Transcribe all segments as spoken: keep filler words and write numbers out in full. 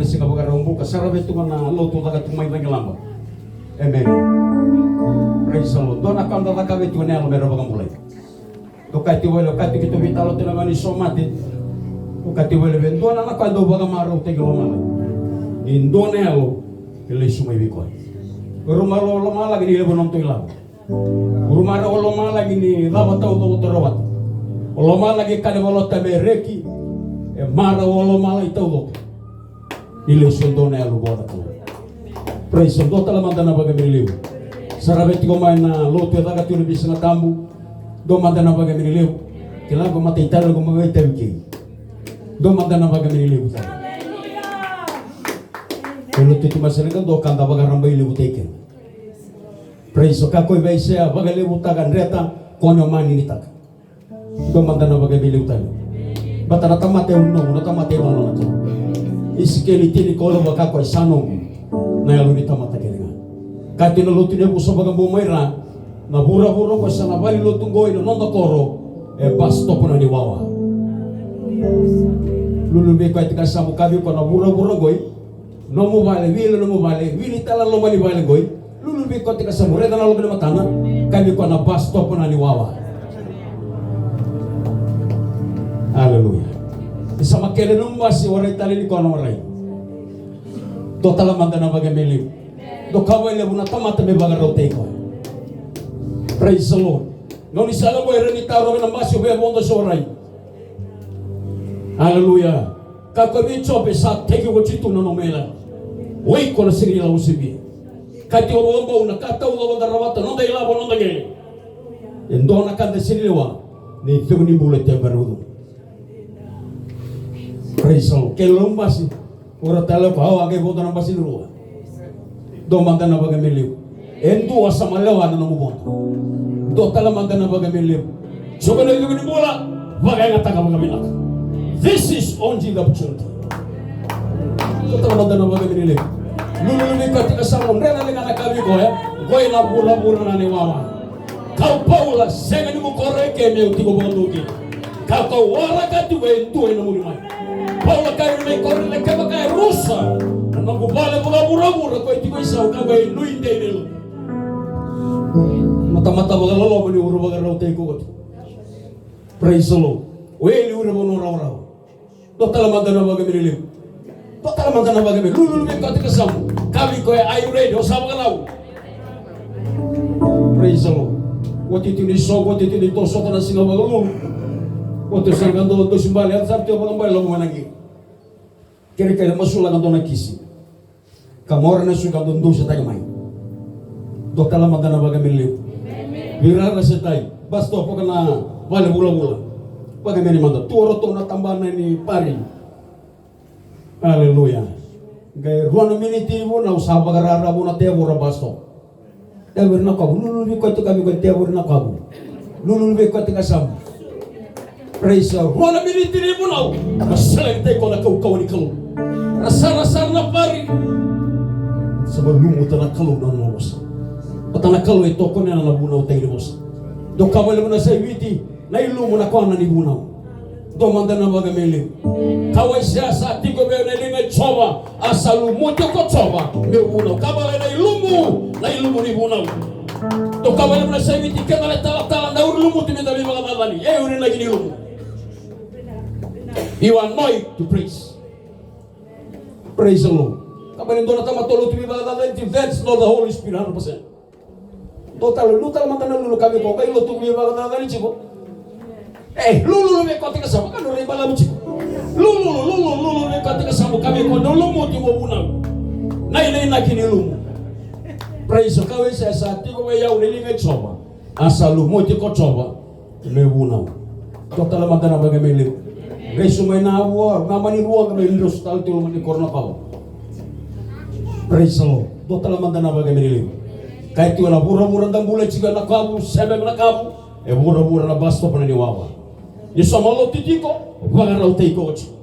Siga Vakaraubuka, sara vei tu ga na lotu caka tu mai Cagilaba. Amen. Praise the Lord. Dua na ka da cakava tu na yalo me ra vakabulai. Okati wale, okati keitou veitalanoa tu na gani somate. Okati wale vei dua na ka dau vakamarautaki lomalagi. Ni dua na yalo e lesu mai vei koya. Ruma lo lomalagi ni levu na nodatou ilavo. Ruma ra o lomalagi ni cava taucoko tou rawata. O lomalagi ka ni valota me reki. E mara o lomalagi taucoko. Ni lesu e dua na yalo vua na Kalou. Praise the Lord. Dua tale mada na vakaemeni levu. Sara vei tiko mai na lotu e caka tiko na veisiga tabu. Dua mada na vakaemeni levu. Kila ko matai tale ko makaitavi kei. Dua mada na vakaemeni levu tale. E lotu tu masere ka dua ka da vakaraba i levu tei kena. Praise the Lord. Ka ko i vaisea vakalevutaka dreta ko ni o mani ni taka. Dua mada na vakaemeni levu tale. Bata na tamata e unomu, na tamata e nona na Kalou. Isikeli tini ka walu vaka ko e sa nomu na yalo ni tamata kece ga. Kati na lotu ni yavusa vakabau mai ra, na vuravura ko sa na vale lotu qo i na noda koro, e bus stop na ni wawa. Lulu vei koya tiko sa mu kavi ko na vuravura qo i Nomu vale, wili nomu vale, wili tale na loma ni vale qoi. Lululu vei koya tiko sa mu raica na loma ni matana, ka vei koya na bus stop na ni wawa. Aleluya. Ni sa makele nomu basi, warai tale ni koya na warai. Dua tale mada na vakaemeni levu. Dua ka vakalevu na tamata me vakarautaki koya. Praise the Lord. Noni sa lako era ni taro na basi o via vodo sa warai. Aleluya. Ka ko vei Jope sa teki oti tu na nomu yala. O iko na sega ni lako sivia. Ka tiko vakabau na ka taucoko da rawata, noda ilavo, noda qele. E dua na ka da sega ni lewa, ni cegu ni bula e tevara ucu. Praise the Lord. Ke lomasi, ora tale ko, au a qai vodo na basi ni rua. Dua mada na vakaemeni levu. E dua sa malewa na nomu vodo. Dua tale mada na vakaemeni levu. Soqo na icegu ni bula, vakayagataka vakavinaka. This is only the opportunity. Dua tale mada na vakaemeni levu. Lululu vei koya tiko sa mu raica na liga na ka vei koya, qoi na vuravura na ni wawa. Kau Paula, sega ni ko koro eke meu tiko vakadua kina. Ka kau waraka tiko e dua ena muri mai. Paula kaya vei Korinica, kevaka e rusa na noqu vale vakavuravura ko e tiko i sau, ka qai nuidei na ilotu. Na tamata vakaloloma ni ura vakarautaki koya tiko. Praise the Lord. O eli ura vanua rawarawa. Dua tale mada na vakaemeni levu. Dua tale mada na vakaemeni. Lululu vei koya tiko sa mu. Ka vei koya, are you ready? O sa vakalau? Praise the Lord. Oti tu ni soqo, oti tu ni toso, sota na siga vakalou. Oti sa qai dua, dua si bale, a sa tu vakabale, lako mai na qi. Kerekere masulaka dua na kisi. Ka mora na suka dua dua se taki mai. Dua tale mada na vakaemeni levu. Virara se tai. Bus stop ka na vale vulavula. Vakaemeni mada. Tu o ratou na tabana ni pari. Aleluya. Qai rua na miniti i vunau sa vakararavu na tevoro bus stop. Tevoro na kavu, lululu vei koya tiko vei koya tevoro na kavu. Lululu vei koya tiko sa mu. Praise the Lord. Rua na miniti ni vunau. Ra sele tiko na kaukauwa ni Kalou. Ra sarasara na pari. Sa vakalumuta na Kalou na nona vosa. Vata na Kalou e tokona na vunau tai ni vosa. Dua ka vakalevu na sa i Viti. Na ilumu na kona ni vunau. Dua mada na vakaemeni levu. Ka Aisea sa tiko vei au na liga i Jiova, a sa lumuti ko Jiova meu vunau. Ka vale na ilumu, na ilumu ni vunau. Dua ka vale na sa i Viti, keda na talatala, na uri lumuti me da veivakacacani. E uri na kini ilumu. You are anointed to praise. Praise the Lord. Ka vale dua na tamata lotu veivakacacani, that's not the Holy Spirit, hundred percent. Dua tale, lulu tale mada na lulu ka vei koya, qai lotu veivakacacani tiko. E, lululu vei koya tiko sa mu, ka dua rai balavu tiko. Lululu, lululu, lululu vei koya tiko sa mu, ka vei koya dau lumuti mo vunau. Na inainaki ni lumu. Praise the Lord. Ka Aisea sa tiko vei au na liga i Jiova. A sa lumuti ko Jiova. Meu vunau. Dua tale mada na vakaemeni levu. Resu mai na vua, na mani rua, ka mai resu tale tiko loma ni koro na kavu. Praise the Lord. Dua tale mada na vakaemeni levu. Ka e tiko na vuravura da bula tiko na kavu, sebe na kavu, e vuravura na bus stop na ni wawa. Ni sa mai lotu tiko, vakarautaki koya tiko.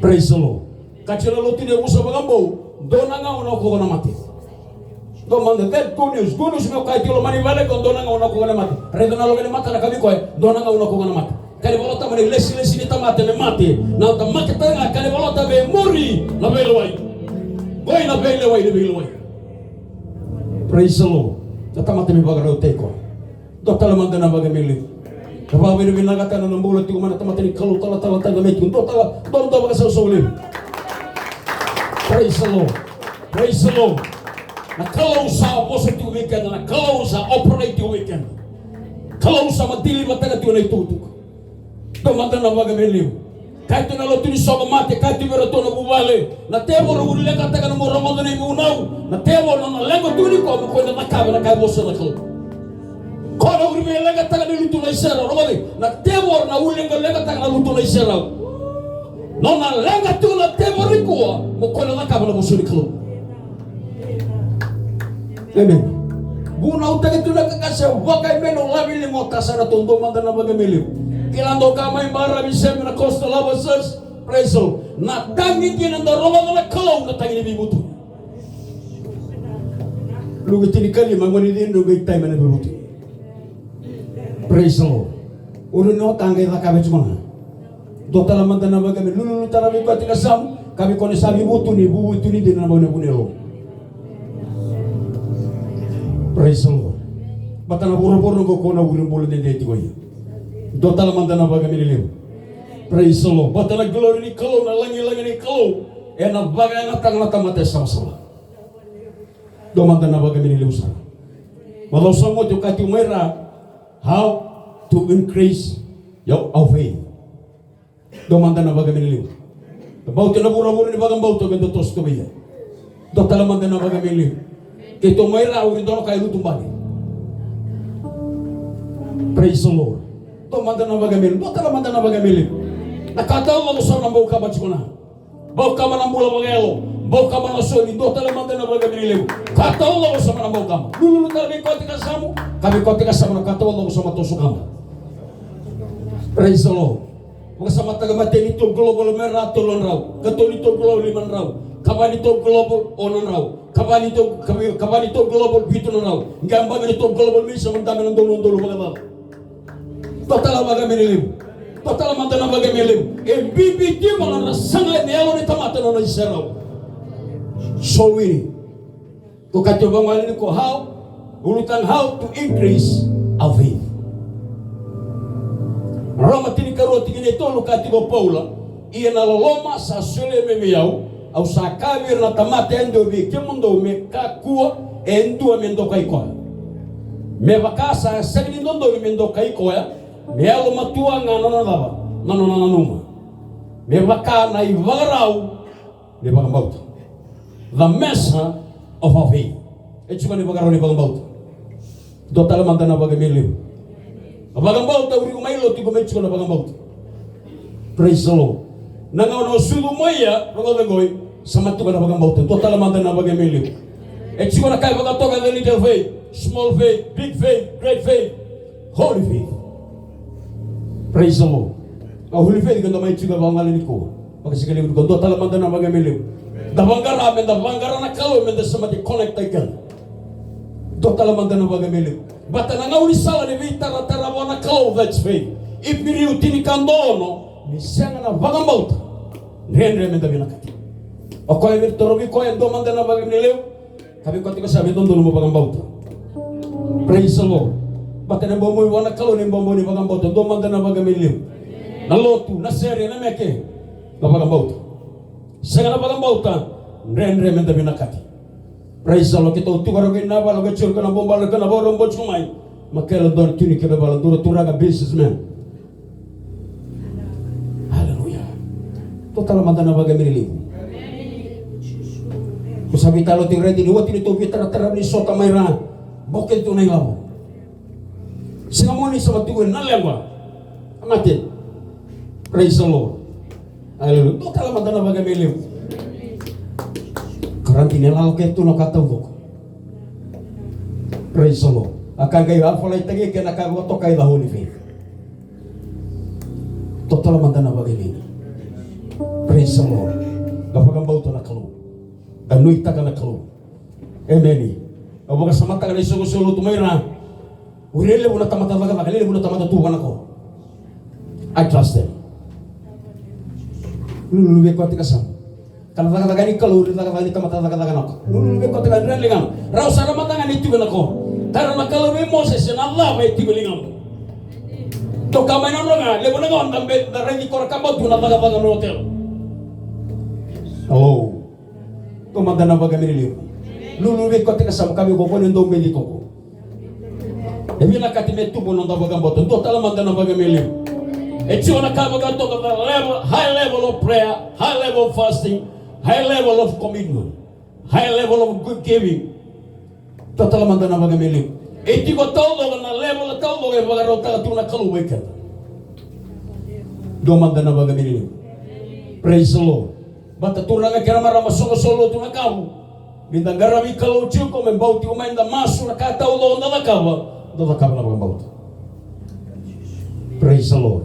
Praise the Lord. Ka tiko na lotu ni yavusa vakabau, dua na gauna o koya na mate. Dua mada, that good news, good news me o kaya tiko loma ni vale ko dua na gauna o koya na mate. Raica na loma ni matana ka vei koya, dua na gauna o koya na mate. Ka ni vakalota mai na ilesilesi ni tamata me mate, na tamata tale ga ka ni vakalota me muri na veilewai. Qoi na veilewai, na veilewai. Praise the Lord. Na tamata me vakarautaki koya. Dua tale mada na vakaemeni levu. Na vakavinavinakataka na bula tiko mai na tamata ni Kalou, talatala tale ga mai tiko. Dua tale, dua, dua vakasausau levu. Praise the Lord. Praise the Lord. Na Kalou sa vosa tiko vei keda, na Kalou sa operate tiko vei keda. Kalou sa madilivataka tiko na itukutuku. Dua mada na vakaemeni levu. Kaya tu na lotu ni soqo mate, kaya tu vei iratou na vuvale. Na tevoro uri leqataka na nomu rogoca na ivunau. Na tevoro na leqa tu ni koya mo koya na cakava na ka e vosa na Kalou. Koya na uri veileqataka na lutu na iserau. Rogoca, na tevoro na uri leqaleqataka na lutu na iserau. Nona leqa tu na tevoro ni koya mo koya na cakava na vosa ni Kalou. Amen. Vunautaki tu na ka ka se vakaemeni, au lavi ni mo tasara tu, dua mada na vakaemeni levu. Kila dou ka mai baravi seme na Coastal Harbour Church. Praise the Lord. Na tagi dina da rogoca na Kalou na tagi ni veivutuni. Luke tinikalima, gone ni cei e dau qai taima na veivutuni. Praise the Lord. Uri ni ota qai cakava tiko ga. Dua tale mada na vakaemeni, lululu tale vei koya tiko e yasamu, ka vei koya ni sa veivutuni, veivutuni dina na vakaemeni levu. Praise the Lord. Baleta na vuravura qo ko na uri bula dede tiko ya. Dua tale mada na vakaemeni levu. Praise the Lord. Baleta na glory ni Kalou, na lagilagi ni Kalou, ena vakayagataka na tamata e savasava. Dua mada na vakaemeni levu sara. Macawa sa oti au kaya tiko mai ra, how to increase your, our faith. Dua mada na vakaemeni levu. Vakabauta na vuravura ni vakabauta, ke dua toso tu vei ia. Dua tale mada na vakaemeni levu. Keitou mai ra, uri dua na ka e lutu bale. Praise the Lord. Dua mada na vakaemeni, dua tale mada na vakaemeni levu. Na ka taucoko sa na bau kama tiko na. Bau kama na bula vakayalo. Bau kama na soli, dua tale mada na vakaemeni levu. Ka taucoko sa na bau kama. Lululu tale vei koya tiko e yasamu, ka vei koya tiko e yasamu, na ka taucoko sa na toso kama. Praise the Lord. Vakasamataka, matai ni tou global me ra tolu na drau, katolu ni tou global lima na drau, kava ni tou global ono na drau, kava ni tou, kava, kava ni tou global vitu na drau, qai yabaki ni tou global mission, dabe na udolu, udolu vakacava. Dua tale vakaemeni levu. Dua tale mada na vakaemeni levu. E bibi tiko na nodra saga ena yalo ni tamata na nona iserau. Soul winning. Ko kati o vagolei ni ko how, ulutaga how to increase our faith. Roma tinikarua tikina e tolu, kaya tiko o Paula, ia na loloma sa solia mai vei au, au sa kaya vei ira na tamata yadua vei kemudou me kakua e dua me dokai koya. Me vaka sa sega ni dodonu me dokai koya, me yalomatua ga na nona cava, na nona nanuma. Me vaka na ivakarau ni vakabauta. The measure of our faith. E tiko na ivakarau ni vakabauta. Dua tale mada na vakaemeni levu. Na vakabauta, uri ko mai lotu, ko mai tiko na vakabauta. Praise the Lord. Na gauna o sucu mai ya, rogoca qoi, sa matuka na vakabauta. Dua tale mada na vakaemeni levu. E tiko na ka e vakatoka the little faith, small faith, big faith, great faith, holy faith. Praise the Lord. A holy faith ke da mai tiko e vagolei ni ko. Vakasika levu ni ko, dua tale mada na vakaemeni levu. Da vaqara, me da vaqara na Kalou, me da semati, connect again. Dua tale mada na vakaemeni levu. Baleta na gaunisala ni veitaratara vua na Kalou, that's faith. Iperiu tinikadua ono, ni sega na vakabauta, dredre me da vinakati. O koya vei, torovi koya, dua mada na vakaemeni levu. Ka vei koya tiko sa vei dodonu mo vakabauta. Praise the Lord. Baleta na bobo vua na Kalou na bobo ni vakabauta, dua mada na vakaemeni levu. Na lotu, na sere, na meke, na vakabauta. Sega na vakabauta, dredre me da vinakati. Praise the Lord. Keitou tu ka rogo kina vale, ka tiko na bobala, ka na voro boji ko mai. Ma kele dua tuni kele vale, dua turaga businessman. Hallelujah. Dua tale mada na vakaemeni levu. Ko sa veitalanoa tiko, raica ni oti ni tou veitaratara ni sota mai ra. Boke tu na ilavo. Sega moni sa vatuku na leqa. Mate. Praise the Lord. Hallelujah. Dua tale mada na vakaemeni levu. Karati ni lalo ke tu na ka taucoko. Praise the Lord. A ka qai a folai tagi ke na ka vakatokai the holy faith. Dua tale mada na vakaemeni. Praise the Lord. Ka vakabauta na Kalou. Ka nuitaka na Kalou. Emeni. Au vakasamataka na isoqosoqo lotu mai ra. Uri e levu na tamata cakacaka, e levu na tamata tu vana ko. I trust them. Lululu vei koya tiko e yasamu. Ka na cakacaka ni Kalou, ni cakacaka ni tamata cakacaka na ko. Lululu vei koya tiko e yasamu, dra na ligana. Rawa sara mada ga ni tiko na ko. Tara na Kalou vei Moses, na cava e tiko e ligamu. Toka mai na nodra ga, levu na gauna da be, da raici koya ra kaba tu na cakacaka na hotel. Hello. Dua mada na vakaemeni levu. Lululu vei koya tiko e yasamu, kaya vei koya, ko ni dau beci tiko. E vinakati me tubu na noda vakabauta. Dua tale mada na vakaemeni levu. E tiko na ka vakatoka, the level, high level of prayer, high level of fasting, high level of commitment, high level of good giving. Dua tale mada na vakaemeni levu. E tiko taucoko na level taucoko e vakarautaka tu na Kalou vei keda. Dua mada na vakaemeni levu. Praise the Lord. Baleta turaga kei na marama, soqosoqo lotu na kavu. Ni da qaravi Kalou tiko, me bau tiko mai, da masu, na ka taucoko da cakava, da cakava na vakabauta. Praise the Lord.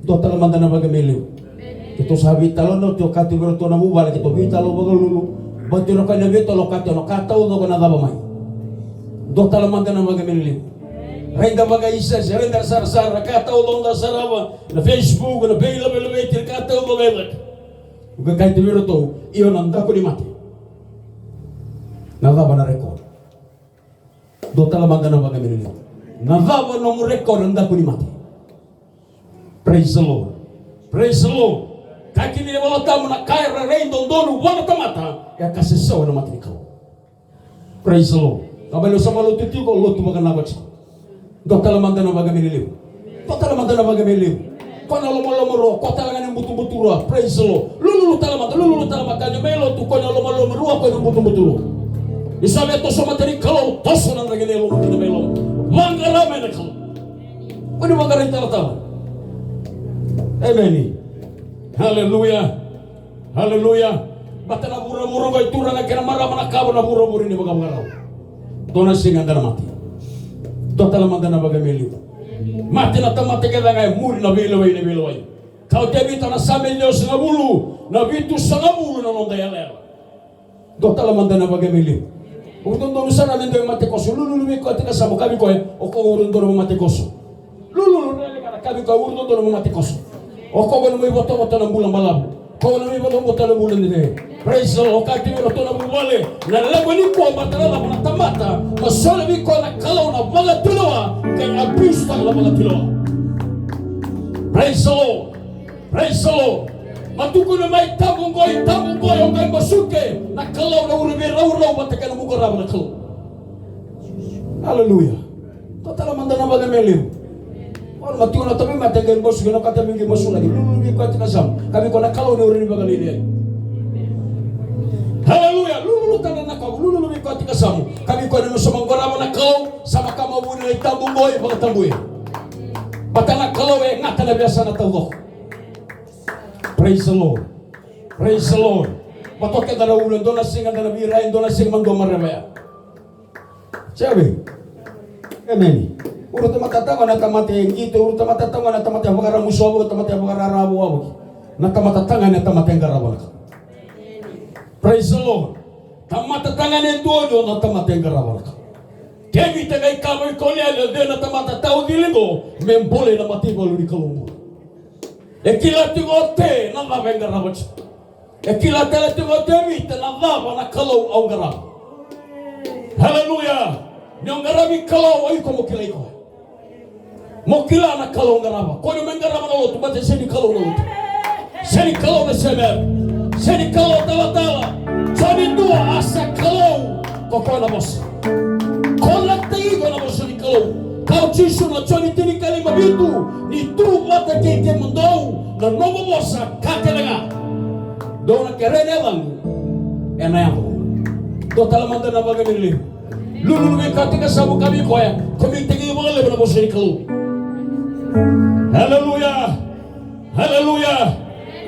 Dua tale mada na vakaemeni levu. Keitou sa veitalanoa, keitou kaya tiko vei iratou na vuvale, keitou veitalanoa vakalulu. Baleta na ka ni veitalanoa, kaya tiko na ka taucoko na cava mai. Dua tale mada na vakaemeni levu. Raica vakaisese, raica sarasara, na ka taucoko da sarava, na Facebook, na veilavelaveti, na ka taucoko e caka. Au qai kaya tiko vei iratou, io, na daku ni mate. Na cava na record? Dua tale mada na vakaemeni levu. Na cava nomu record na daku ni mate? Praise the Lord. Praise the Lord. Kaya kina na iVolatabu, na ka e rairai dodonu vua na tamata, e a ka sesewa ena mata ni Kalou. Praise the Lord. Ka vale o sa lotu tiko, lotu vakanananu tiko. Dua tale mada na vakaemeni levu. Dua tale mada na vakaemeni levu. Ko na lomalomarua, ko tale ga ni butubuturua. Praise the Lord. Lululu tale mada, lululu tale mada, ka ni mai lotu, ko na lomalomarua, ko na butubuturua. Ni sa via toso mata ni Kalou, toso na draki ni loma kina mai loma. Vaqara mai na Kalou. Ko ni vaqara italatala. Emeni. Haleluya. Haleluya. Baleta na vuravura oqo, turaga kei na marama, na kavu, na vuravura ni vakavakarau. Dua na siga eda na mate. Dua tale mada na vakaemeni levu. Mate na tamata kece ga e muri na veilewai, na veilewai. Kaya o Tevita na Same ciwasagavulu, na vitusagavulu na noda yalayala. Dua tale mada na vakaemeni levu. Uri dodonu sara me dua e mate koso. Lululu vei koya tiko e yasamu, kaya vei koya, o koya uri dodonu me mate koso. Lululu, raica na ka vei koya, uri dodonu me mate koso. O koya na mai ivotavota na bula balavu. Koya na mai ivotavota na bula dede. Praise the Lord. Au kaya tiko vei iratou na vuvale, na levu nikua, baleta na cava? Na tamata, na soli vei koya na Kalou na vakatulewa, ka abuse-taka na vakatulewa. Praise the Lord. Praise the Lord. Ma tukuna mai, tabu qo, tabu qo, o qai basuke na Kalou na ura veiraurau vata kei na muqarava na Kalou. Aleluya. Dua tale mada na vakaemeni levu. Ora ma tiko na tauvimate, qai basuke na okata me qai masulaki. Lululu vei koya tiko e yasamu, kaya vei koya na Kalou ni ura ni vakalialiai. Aleluya. Lululu tale na kavu, lululu vei koya tiko e yasamu, kaya vei koya ni, me sa mai qarava na Kalou, sa mai kama vuni na itabu qo, vakatabuya. Baleta na Kalou e gata na veiyasana taucoko. Praise the Lord. Praise the Lord. Baleta o keda na ulu, e dua na siga eda na virai, e dua na siga ma dua marevea. Sega vei? Emeni. Ura tamata taqo na tamata e qito, ura tamata taqo na tamata e vakaramusuavu, tamata e vakararavuavu. Na tamata tagane na tamata e qarava na Kalou. Praise the Lord. Tamata tagane duadua na tamata e qarava na Kalou. Tevita qai kaya vei Koliata, o cei na tamata taucili qo me bole na mataivalu ni Kalou bula. E kila tiko o Te na cava e qarava tiko. E kila tale tiko o Tevita na cava na Kalou au qarava. Aleluya. Ni o qaravi Kalou, o iko mo kilai koya. Mo kila na Kalou qarava. Ko ni mai qarava na lotu, baleta sega ni Kalou na lotu. Sega ni Kalou na semere. Sega ni Kalou talatala. Joni dua, a sa Kalou ko koya na vosa. Connect-taki iko na vosa ni Kalou. Kaya o Jisu na Joni tinikalima vitu, ni tu vata kei kemudou na noqu vosa ka kece ga, dou na kerea na yacaqu ena yaco. Dua tale mada na vakaemeni levu. Lululu vei koya tiko e yasamu, kaya vei koya, connect-taki iko vakalevu na vosa ni Kalou. Aleluya. Aleluya.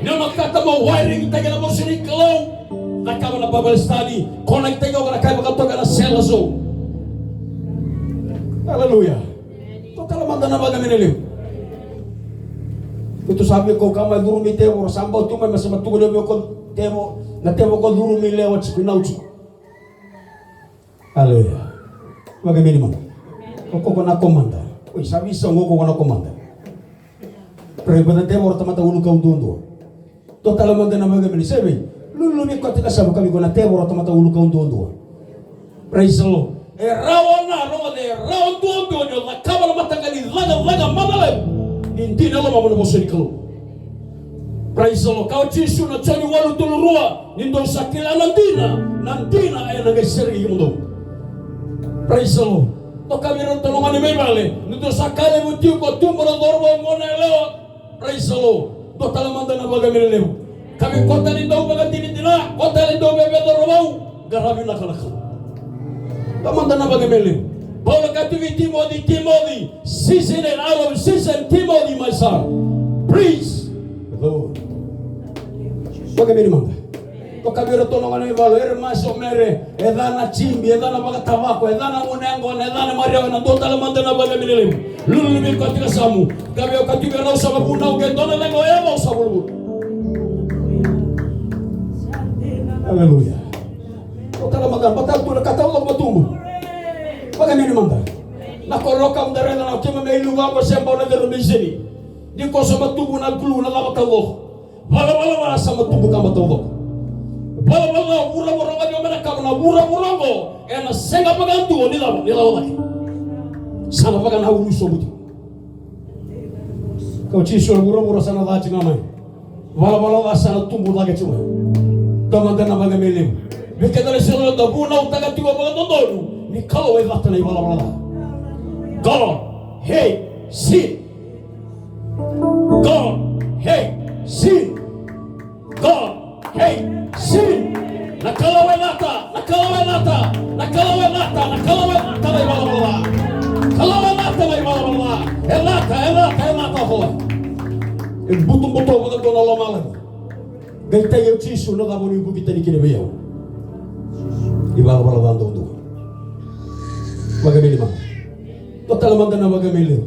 Ni o na kata mo wiring-taki na vosa ni Kalou, na ka vaka na Bible study, connect-taki iko na ka vakatoka na cell zone. Aleluya. Dua tale mada na vakaemeni levu. Keitou sa via kaukaua mai, curumi tevoro, sa bau tu mai, me sa mai tukuna vei iko tevoro, na tevoro ko curumi lewa tiko, inau tiko. Aleluya. Vakaemeni mada. O koya ko na komada. Oi, sa veisau, o koya ko na komada. Pray vata tevoro tamata ulukau duadua. Dua tale mada na vakaemeni, se vei. Lululu vei koya tiko e yasamu, kaya vei koya na tevoro tamata ulukau duadua. Praise the Lord. E rawa na rogoca, e rawa duadua ni o cakava na mataqali cakacaka mana levu. Ni dina e lomamu na vosa ni Kalou. Praise the Lord. Kaya o Jisu na Joni walu tolu rua, ni dou sa kila na dina, na dina ena qai sereki kemudou. Praise the Lord. Toka vei ira na tologani mai vale, ni dou sa kaya levu tiko, tubu na cauravou, gone yalewa. Praise the Lord. Dua tale mada na vakaemeni levu. Kaya vei koya tale ni dau vakadinadina, koya tale ni dau veve cauravou, qaravi vinaka na Kalou. Dua mada na vakaemeni levu. Paula kaya tu vei Timoci, Timoci, season and out of season, Timoci, my son. Praise the Lord. Vakaemeni mada. Toka vei ira na tologani mai vale, ira masu, o Mere, e ca na jibi, e ca na vakatavako, e ca na gunu yaqona, e ca na mariau, ena dua tale mada na vakaemeni levu. Lululu vei koya tiko e yasamu. Kaya vei koya tiko e yasamu, au sa vunau, ke dua na cegu e yaco, au sa vulavula. Aleluya. Dua tale mada, baleta tu na ka taucoko e tubu. Vakaemeni mada. Na koro ka mudu e raica na keimami i luva qo se bau na cero mai seni. Ni ko sa mai tubu na kulu na cava taucoko. Valavala ca sa mai tubu kaba taucoko. Valavala ca, vuravura oqo, ni o mai na kaba na vuravura oqo, ena sega vakadua ni lava, ni lava cake. Sa na vaka na ulu sobu tiko. Kaya o Jisu, na vuravura sa na ca tiko ga mai. Valavala ca sa na tubu cake tiko mai. Dua mada na vakaemeni levu. Vei keda na sega ni da vunautaka tiko vakadodonu ni Kalou e cata na ivalavala ca. God hate sin. God hate sin. God hate sin. Na Kalou e cata, na Kalou e cata, na Kalou e cata, na Kalou e cata na ivalavala ca. Kalou e cata na ivalavala ca. E cata, e cata, e cata o koya. E butobuto vakadua na lomalagi. Qai tagi au Jisu, na cava o ni vuki tani kina vei au? Ivalavala ca duadua. Vakaemeni mada. Dua tale mada na vakaemeni levu.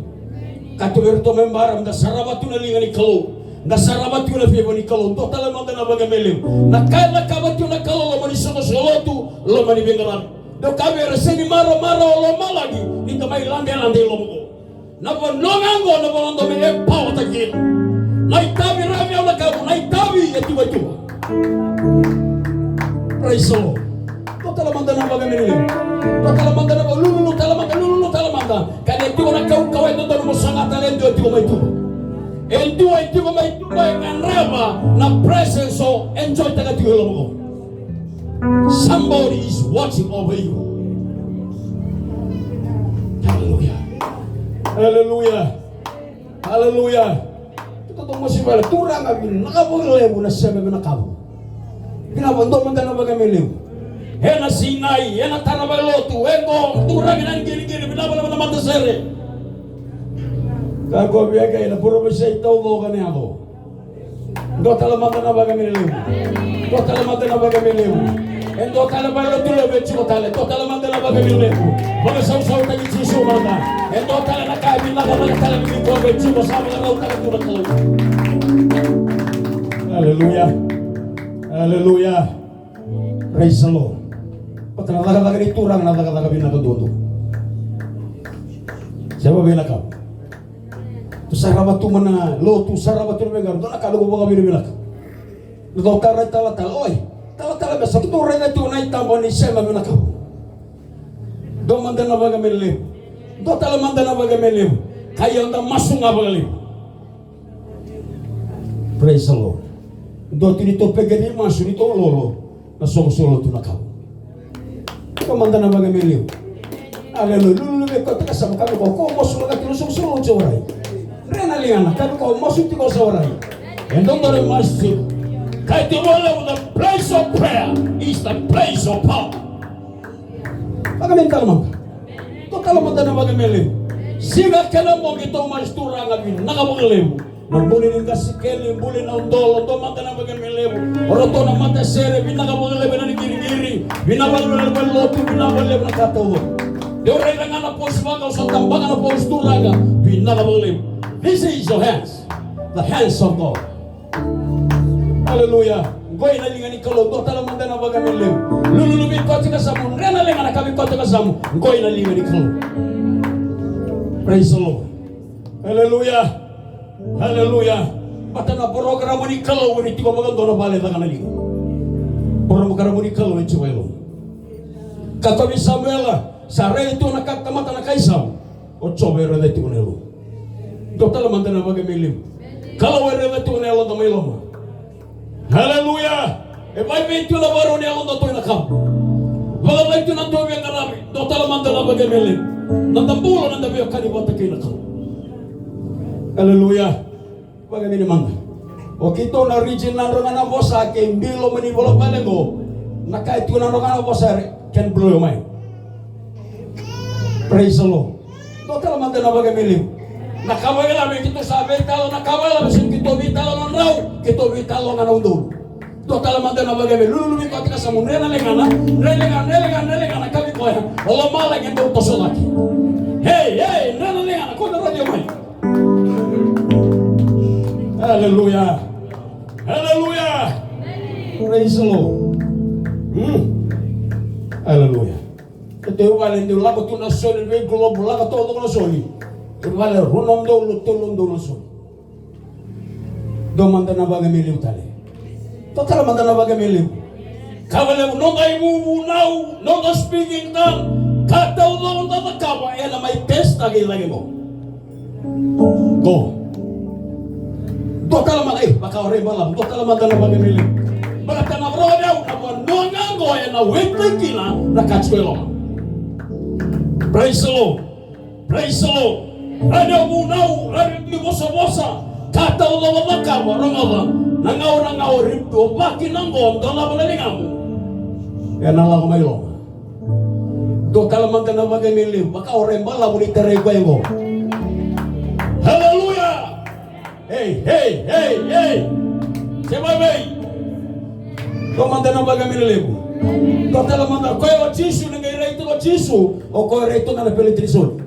Kaya tu vei iratou mai Bara, da sarava tu na liga ni Kalou. Da sarava tu na favor ni Kalou. Dua tale mada na vakaemeni levu. Na ka e cakava tu na Kalou, loma ni soqosoqo lotu, loma ni veiqaravi. Dou kaya vei ira, sega ni maramara o lomalagi ni da mai ladelade i loma qo. Na vanua ga qo, na vanua da mai empower-taki ira. Na itavi, raica vei au na kavu, na itavi e tuvatuva. Praise the Lord. Dua tale mada na vakaemeni levu. Dua tale mada na vaka-, lululu tale mada, lululu tale mada. Ka ni tiko na kaukaua e dodonu mo saga tale, e dua e tiko mai tuba. E dua e tiko mai tuba e gadreva na presence o enjoy-taka tiko e loma qo. Somebody is watching over you. Hallelujah. Hallelujah. Hallelujah. Keitou mosi vale, Turaga vinaka vakalevu na sema vinaka. Vinaka, dua mada na vakaemeni levu. Ena sinai, ena tara vakalotu, e qo, Turaga na qiriqiri, vinaka vakalevu na matasere. Ka ko via kaya na parofisai taucoko ni yaco. Dua tale mada na vakaemeni levu. Dua tale mada na vakaemeni levu. E dua tale vakalotu levu e tiko tale. Dua tale mada na vakaemeni levu. Vakasausautaki Jisu mada. E dua tale na ka e vinaka, vinaka tale ni ko e tiko, sa vakarautaka tu na Kalou. Aleluya. Aleluya. Praise the Lord. Baleta na cakacaka ni Turaga na cakacaka vinaka duadua. Sa vakavinaka. Tou sarava tu mai na lotu, sarava tu na veiqaravi, dua na ka noqu vakavinavinaka. Noqu tara italatala, oi, talatala, me sa keitou raica tu na itaba ni sema vinaka. Dua mada na vakaemeni levu. Dua tale mada na vakaemeni levu. Ka ia da masu ga vakalevu. Praise the Lord. Dua tu ni tou pekeri masu ni tou lolo. Na soqosoqo lotu na Kalou. Dua mada na vakaemeni levu. Aleluya. Lululu vei koya tiko e yasamu, kaya vei koya, ko masu lako tiko na soqosoqo lotu sa warai. Dre na ligana, kaya vei koya, masu tiko sa warai. E dodonu masu tiko. Kaya tiko vakalevu, the place of prayer is the place of power. Vakaemeni tale mada. Dua tale mada na vakaemeni levu. Siga kei na bogi tou masu, Turaga vinaka vakalevu. Na buli ni qasikeli, buli na udolu, dua mada na vakaemeni levu. O ratou na matasere, vinaka vakalevu na ni qiriqiri, vinaka vakalevu na lotu, vinaka vakalevu na ka taucoko. Dou raica ga na pose vaka, au sa tabaka na pose, Turaga, vinaka vakalevu. This is your hands, the hands of God. Aleluya. Qo na liga ni Kalou, dua tale mada na vakaemeni levu. Lululu vei koya tiko e yasamu, dre na ligana, kaya vei koya tiko e yasamu, qo na liga ni Kalou. Praise the Lord. Aleluya. Aleluya. Vata na porokaramu ni Kalou ni tiko vakadua na vale caka na liga. Porokaramu ni Kalou e tiko e loma. Ka tovi Samuela, sa rai tu na ka tamata na kai Samu. O Jiova e raica tiko na yalo. Dua tale mada na vakaemeni levu. Kalou e raica tiko na yalo da mai loma. Aleluya. E vaivei tiko na varau ni yalo da tu ena kama. Vakavei tiko na dua veiqaravi. Dua tale mada na vakaemeni levu. Na da bula na da veiwekani vata kei na Kalou. Aleluya. Vakaemeni mada. O keitou na region Nadroga Navosa kei bilo mani vola vale qo. Na ka e tiko Nadroga Navosa can blow your mind. Praise the Lord. Dua tale mada na vakaemeni levu. Na ka vakailavo keitou sa veitalo na ka vakailavo se keitou veitalo na drau, keitou veitalo ga na udolu. Dua tale mada na vakaemeni lululu vei koya tiko sa mu dre na legana, dre legana, dre legana, dre legana ka vei koya. O lomala qe dau toso cake. Hei, hei, dre na legana, ko na radio mai. Aleluya. Aleluya. Praise the Lord. Mm. Aleluya. Keitou vale dau lako tu na soli vei globe lako tu na soli. Vale rua na udolu, tolu na udolu na soli. Dua mada na vakaemeni levu tale. Dua tale mada na vakaemeni levu. Ka valevu noda ivuvunau, noda speaking tongue. Ka taucoko da cakava ena mai test-taki cake qo. Qo. Dua tale mada, e, vaka o rai balavu, dua tale mada na vakaemeni levu. Baleta na vakarogo ni au na vanua ga qo ena weti kina na ka tiko e loma. Praise the Lord. Praise the Lord. Rani o vunau, rani ni vosavosa. Ka taucoko cakava, rogoca. Na gauna ga o ritu, o vaki na qo, dolava na ligamu. Ena lako mai loma. Dua tale mada na vakaemeni levu, vaka o rai balavu ni tarai koya qo. Aleluya. Ei, ei, ei, ei. Se vaivei. Dua mada na vakaemeni levu. Dua tale mada koya o Jisu, ni qai rai tu o Jisu, o koya rai tu ga na peleti ni soli.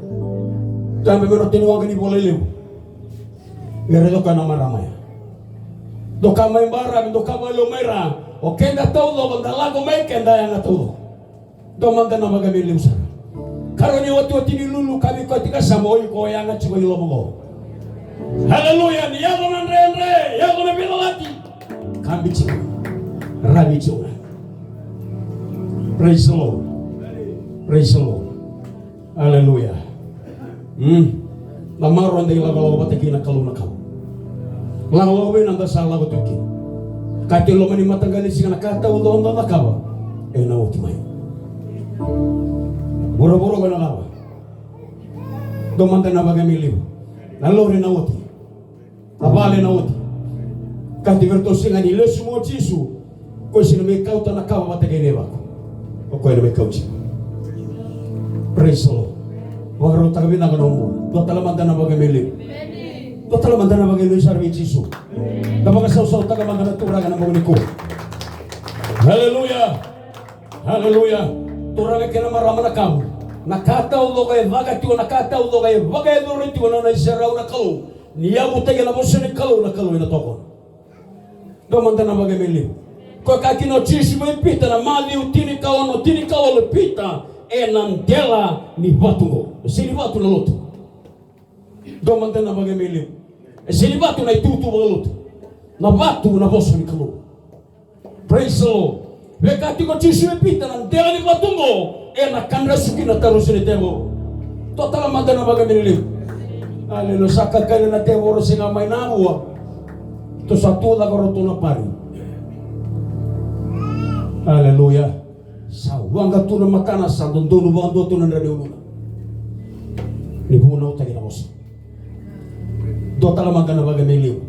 Tabe me rauta ni waqa ni vola levu. Qai rai tu koya na marama ya. Doka mai bara, doka mai lo mai ra. O keda taucoko, da lako mai keda yaga taucoko. Dua mada na vakaemeni levu sara. Karua ni otioti ni lulu ka vei koya tiko sa mo iko yaga tiko i loma qo. Aleluya, ni yaco na dredre, yaco na veiyalayalati. Ka biu tiko. Ravi tiko. Praise the Lord. Praise the Lord. Aleluya. Mm. Na marau da ilakolako vata kei na Kalou na Kalou. Lakolako vei na da sa lako tu kina. Ka tiko loma ni mataqali siga na ka taucoko da cakava. Ena oti mai. Vuravura ko na lava. Dua mada na vakaemeni levu. Na lori na oti. Na vale na oti. Kati vei iratou sega ni lesu mai o Jisu. Ko sega ni mai kauta na kawa vata kei na ivako. O koya na mai kauti. Praise the Lord. Vakarautaka vinaka na nomu. Dua tale mada na vakaemeni levu. Dua tale mada na vakaemeni sara vei Jisu. Na vakasausautaka mada na Turaga na bogi nikua. Aleluya. Aleluya. Turaga kei na marama na kawa. Na ka taucoko e caka tiko, na ka taucoko e vakayacori tiko na nona iserau na Kalou. Ni yavutaki ena vosa ni Kalou, na Kalou ena tokona. Dua mada na vakaemeni levu. Ko kaya kina o Jisu vei Pita na Maciu tinikaono, tinikawalu, Pita, ena dela ni vatu qo. E sega ni vatu na lotu. Dua mada na vakaemeni levu. E sega ni vatu na itutu vakalotu. Na vatu na vosa ni Kalou. Praise the Lord. Vaka tiko Jisu vei Pita na dela ni vatu qo, ena kadresu kina na tarosi ni tevoro. Dua tale mada na vakaemeni levu. Aleluya. Sa kakana na tevoro, sega mai na vua. Tou sa tu cake ratou na pari. Aleluya. Sa waqa tu na matana, sa dodonu vakadua tu na dra ni uluna. Ni vunautaki na vosa. Dua tale mada na vakaemeni levu.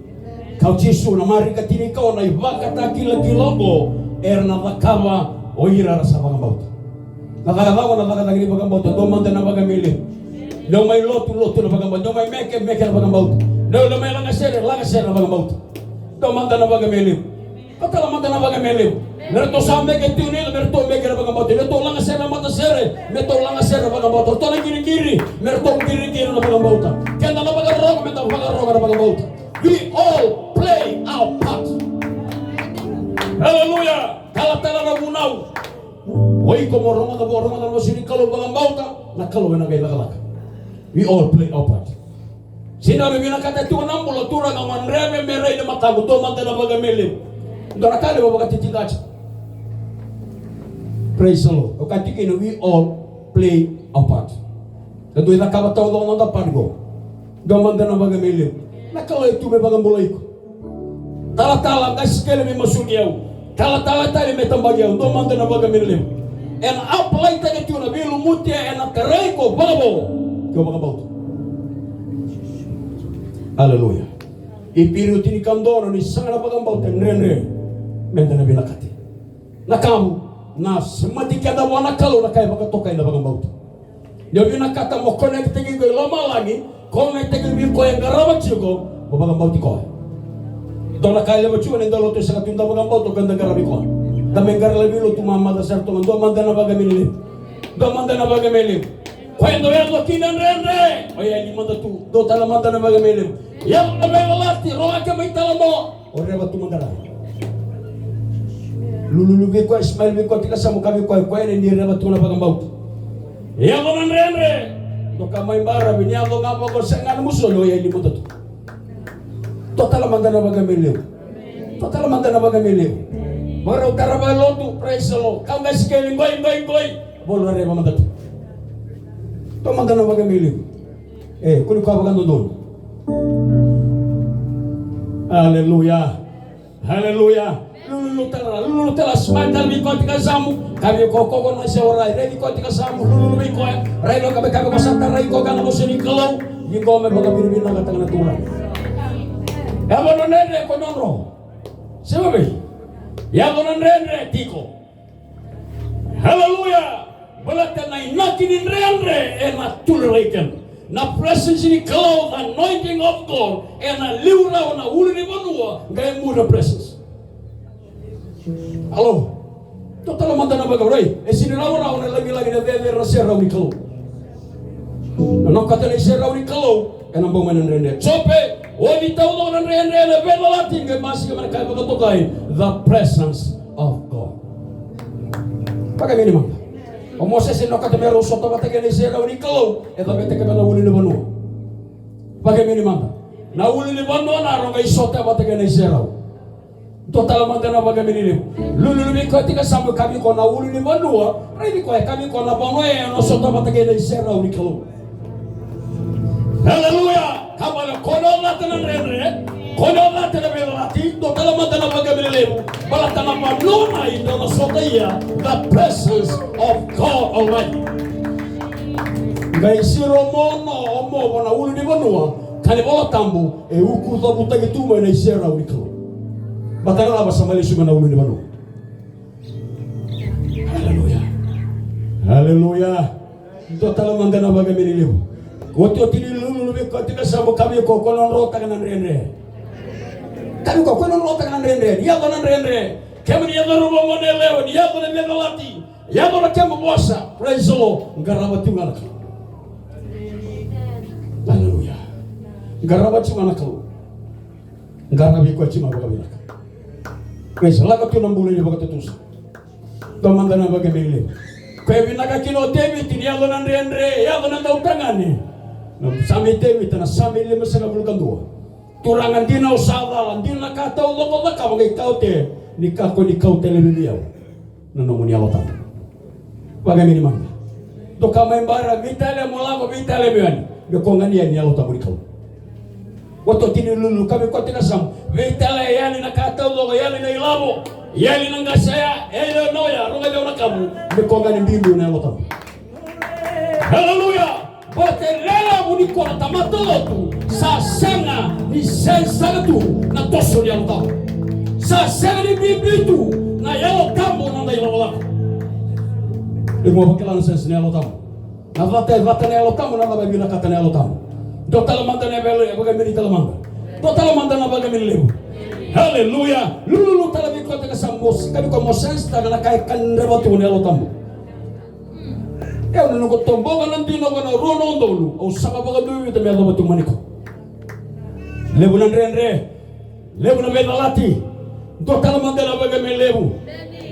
Kaya o Jisu na Marika tinikaono, na ivakatakilakila oqo era na cakava o ira era sa vakabauta. Na cakacaka, na cakacaka ni vakabauta. Dua mada na vakaemeni levu. Dou mai lotu, lotu na vakabauta. Dou mai meke, meke na vakabauta. Dou mai lagasere, lagasere na vakabauta. Dua mada na vakaemeni levu. Dua tale mada na vakaemeni levu. Me ratou sa meke tiko ni ila, me ratou meke na vakabauta. Me ratou lagasere na matasere, me ratou lagasere na vakabauta. Ratou na qiriqiri, me ratou qiriqiri na vakabauta. Keda na vakarogo, me da vakarogo na vakabauta. We all play our part. Aleluya. Talatala na vunau. O iko mo rogoca, mo rogoca na vosa ni Kalou, vakabauta, na Kalou ena qai cakacaka. We all play our part. Tinaru vinakata tiko na bula, turaga gadreva me rai na mataqu, dua mada na vakaemeni levu. Dua na ka levu vakatitiqataki. Praise the Lord. O ka tiko kina, we all play our part. Eda dui cakava taucoko na noda part qo. Dua mada na vakaemeni levu. Na Kalou e tu me vakabulai iko. Talatala, qai Sikeli me masuli au. Talatala tale me tabaki au. Dua mada na vakaemeni levu. Ena apply-taki tiko na veilumuti, ena tarai iko vakavo. Ke o vakabauta. Aleluya. Iperiu tinikadua, ni sega na vakabauta, dredre meda na vinakati. Na kavu, na semati keda vua na Kalou na ka e vakatokai na vakabauta. Ni o vinakata mo connect-taki iko i lomalagi, connect-taki vei koya e qarava tiko, mo vakabauti koya. Dua na ka e levu tiko ni da lotu e sega tu da vakabauta o koya da qaravi koya. Da mai qaravi lotu mamaca sara toka, dua mada na vakaemeni levu. Dua mada na vakaemeni levu. Koya dau yaco kina dredre, o yali mada tu, dua tale mada na vakaemeni levu. Yaco na veiyalayalati, rogoca ke mai talanoa. O reva tu mada rawa. Lululu vei koya, smile vei koya, tiko yasamu, kaya vei koya, koya ni reva tu na vakabauta. Yaco na dredre. Toka mai baravi, ni yaco ga vaka o sega na musoli, o yali mada tu. Dua tale mada na vakaemeni levu. Dua tale mada na vakaemeni levu. Vakarau tara vakalotu, praise the Lord. Kau qai Sikeli, qoi, qoi, qoi. Bolo reva mada tu. Dua mada na vakaemeni levu. E, kua ni koya vakadodonu. Aleluya. Aleluya. Lululu tale, lululu tale, smile tale vei koya tiko yasamu. Kaya vei koya, ko qo na se warai, raici koya tiko yasamu, lululu vei koya. Raica o koya, kaya vei koya sa tarai koya ga na vosa ni Kalou. Ni qo me vakavinavinakataka na Turaga. Yaco na dredre, ko nodro. Se vavei. Yaco na dredre tiko. Hallelujah. Baleta na inaki ni dredre ena tulirai keda. Na presence ni Kalou, the anointing of God, ena liu rawa na ulunivanua, qai muri na presence. Alo. Dua tale mada na vakarai. E sini rawarawa na lagilagi, na cecere, na serau ni Kalou. Na nona kata na iserau ni Kalou, ena bau mai na dredre. Jope, oti taucoko na dredre, na veiyalayalati, qai basika mai na ka e vakatokai, the presence of God. Vakaemeni mada. O Mosese e nona kata me rau sota vata kei na iserau ni Kalou, e caveta kina na ulunivanua. Vakaemeni mada. Na ulunivanua na rau qai sota vata kei na iserau. Dua tale mada na vakaemeni levu. Lululu vei koya tiko yasamu, kaya vei koya na ulunivanua. Raici koya, kaya vei koya na vanua e na sota vata kei na iserau ni Kalou. Hallelujah. Kaya vei koya, kua ni o cata na dredre. Kua ni o cata na veiyalayalati. Dua tale mada na vakaemeni levu. Baleta na vanua e na sota ia, the presence of God Almighty. Qai siro mo no, mo vo na ulunivanua. Ka ni Vola Tabu, e uku cavutaki tu mai na iserau ni Kalou. Baleta na cava? Sa mai lesu mai na ulunivanua. Aleluya. Aleluya. Dua tale mada na vakaemeni levu. Otioti ni lululu vei koya tiko yasamu, kaya vei koya, kua ni o drotaka na dredre. Kaya vei koya, kua ni o drotaka na dredre. Ni yaco na dredre. Kemuni yaco na vomone lewe, ni yaco na veiyalayalati. Yaco na kemu vosa. Praise the Lord. Qarava tiko ga na Kalou. Aleluya. Qarava tiko ga na Kalou. Qaravi koya tiko ga vakavinaka. Praise, lako tu na bula ni vakatutusa. Dua mada na vakaemeni levu. Koya e vinaka kina o Tevita ni yaco na dredre, yaco na dautagane. Na Same i Tevita, na Same limasagavulu ka dua. Turaga, dina au sa cala, dina na ka taucoko au cakava, qai taote, ni kakua ni kauta laivi vei au na nomuni Yalo Tabu. Vakaemeni mada. Doka mai bara, veitalia mo lako, veitalia mo yani. Me ko ga ni yani Yalo Tabu ni Kalou. Otioti ni lululu, kaya vei koya tiko yasamu, veitalia, yali na ka taucoko, yali na ilavo, yali na qase ya, yali na oya, rogoci au na kavu, me ko ga ni biubiu na Yalo Tabu. Aleluya. Baleta e lewe levu ni ko na tamata lotu, sa sega ni sense-taka tu na toso ni Yalo Tabu. Sa sega ni biubiu tu na Yalo Tabu na noda ilakolako. E mo vakila na sense ni Yalo Tabu. Na cata e cata na Yalo Tabu, na cava e vinakata na Yalo Tabu. Dua tale mada na vele, e vakaemeni tale mada. Dua tale mada na vakaemeni levu. Aleluya. Lululu tale vei koya tiko yasamu, kaya vei koya mo sense-taka na ka e kadreva tu na Yalo Tabu. E, au na noqu toboka na dina qo na rua na udolu, au sega vakadua ni vita me yacova tu mai nikua. Levu na dredre, levu na veicalati, dua tale mada na vakaemeni levu,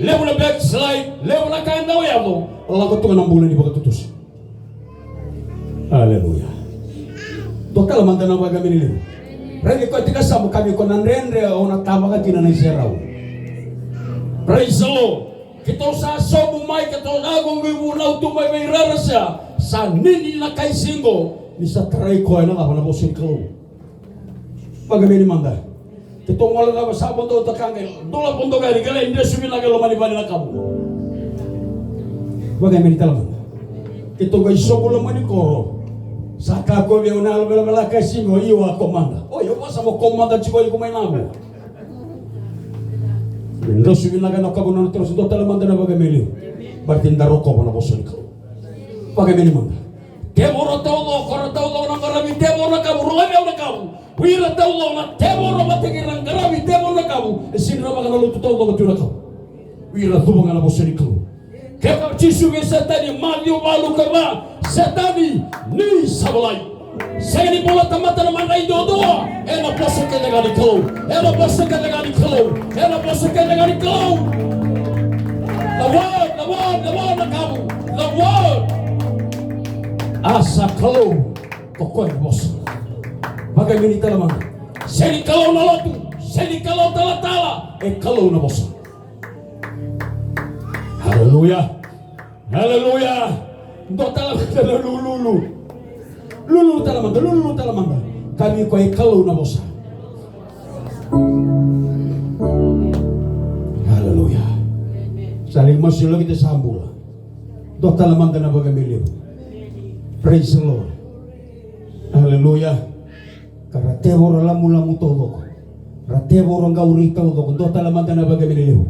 levu na backslide, levu na ka e dau yaco, lako tu ga na bula ni vakatutusa. Aleluya. Dua tale mada na vakaemeni levu. Raici koya tiko e yasamu, kaya vei koya, na dredre o na tavaka kina na iserau. Praise the Lord. Keitou sa sobu mai, keitou sa qo qo ivunau tu mai vei Rarasea, sa nini na kai siqo, ni sa tarai koya na cava, na vosa ni Kalou. Vakaemeni mada. Keitou gole cava sa vodo taka qai, dou la vodo qai, qai lai dresu vinaka e loma ni vale na kavu. Vakaemeni tale mada. Keitou qai sobu loma ni koro. Sa kakua vei au na yalovelavela kai siqo, you are commander. Oi, au vaka sa mo commander tiko iko mai na vua. Dresu vinaka na kavu, nona torosi, dua tale mada na vakaemeni levu. Baleta ni da rokova na vosa ni Kalou. Vakaemeni mada. Tevoro taucoko, ra taucoko na qaravi tevoro na kavu, rogoci au na kavu. O ira taucoko na tevoro vata kei ira qaravi tevoro na kavu, e sega ni ravaka na lotu taucoko tu na kavu. O ira cuva ga na vosa ni Kalou. Kaya o Jisu vei Setani, Maciu valu ka va, Setani, ni sa volai. Sega ni bula tamata na madrai duadua, ena vosa kece ga ni Kalou. Ena vosa kece ga ni Kalou. Ena vosa kece ga ni Kalou. The word, the word, the word na kavu. The word. A sa Kalou ko koya na vosa. Vakaemeni tale mada. Sega ni Kalou na lotu, sega ni Kalou talatala, e Kalou na vosa. Haleluya. Haleluya. Dua tale mada na lululu. Lululu tale mada, lululu tale mada. Kaya vei koya, e Kalou na vosa. Haleluya. Sa lai masu, loki te sa bula. Dua tale mada na vakaemeni levu. Praise the Lord. Haleluya. Ka ra tevoro lamulamu taucoko. Ra tevoro qauri taucoko. Dua tale mada na vakaemeni levu.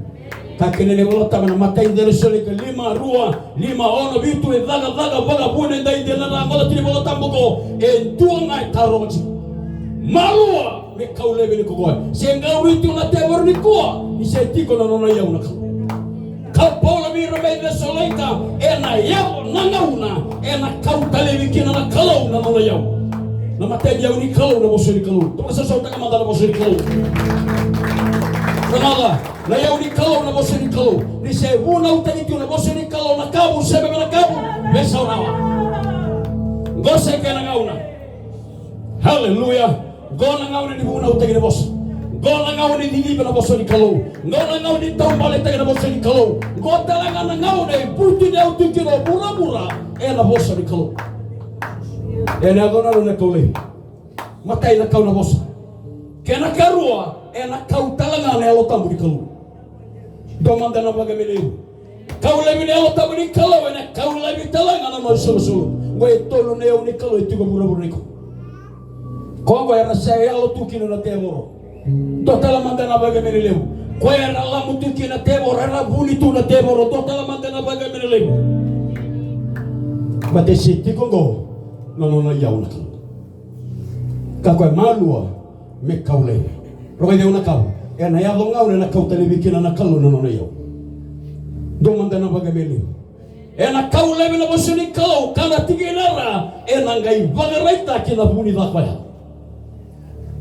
Ka kena na iVolatabu na Matai, Cesalonaika lima, rua, lima, ono, vitu, e cakacaka vakavuna edaidai na ra gola tini Volatabu ko, e dua ga e taroga tiko. Malua me kau laivi ni ko koya. Se qauri tiko na tevoro nikua, ni se tiko na nona iyau na Kalou. Kaya o Paula vei ira mai Cesalonaika, ena yaco na gauna ena kauta laivi kina na Kalou na nona iyau. Na matai ni iyau ni Kalou na vosa ni Kalou. Toka, sasautaka mada na vosa ni Kalou. Toka mada, na iyau ni Kalou na vosa ni Kalou. Ni se vunautaki tiko na vosa ni Kalou na kavu, se bebe na kavu, veisau rawa. Qo se kena gauna. Haleluya. Qo na gauna ni vunautaki na vosa. Qo na gauna ni ciciva na vosa ni Kalou. Qo na gauna ni taubaletaki na vosa ni Kalou. Qo tale ga na gauna e vutuniyau tu kina o vuravura ena vosa ni Kalou. Ena yaco na nona kau laivi. Matai na kau na vosa. Kena karua, ena kau tale ga na Yalo Tabu ni Kalou. Dua mada na vakaemeni levu. Kau laivi na Yalo Tabu ni Kalou, ena kau laivi tale ga na nona isolisoli. Qo e tolu na iyau ni Kalou e tiko vuravura nikua. Ko qo era sa yalo tu kina na tevoro. Dua tale mada na vakaemeni levu. Ko era lamu tu kina na tevoro, era vuni tu na tevoro. Dua tale mada na vakaemeni levu. Baleta e se tiko qo na nona iyau na Kalou. Ka koya malua me kau laivi. Rogoci au na kavu. Ena yaco gauna ena kauta laivi kina na Kalou na nona iyau. Dua mada na vakaemeni levu. Ena kau laivi na vosa ni Kalou, ka na tikina ra, ena qai vakaraitaki na vu ni cakacaka.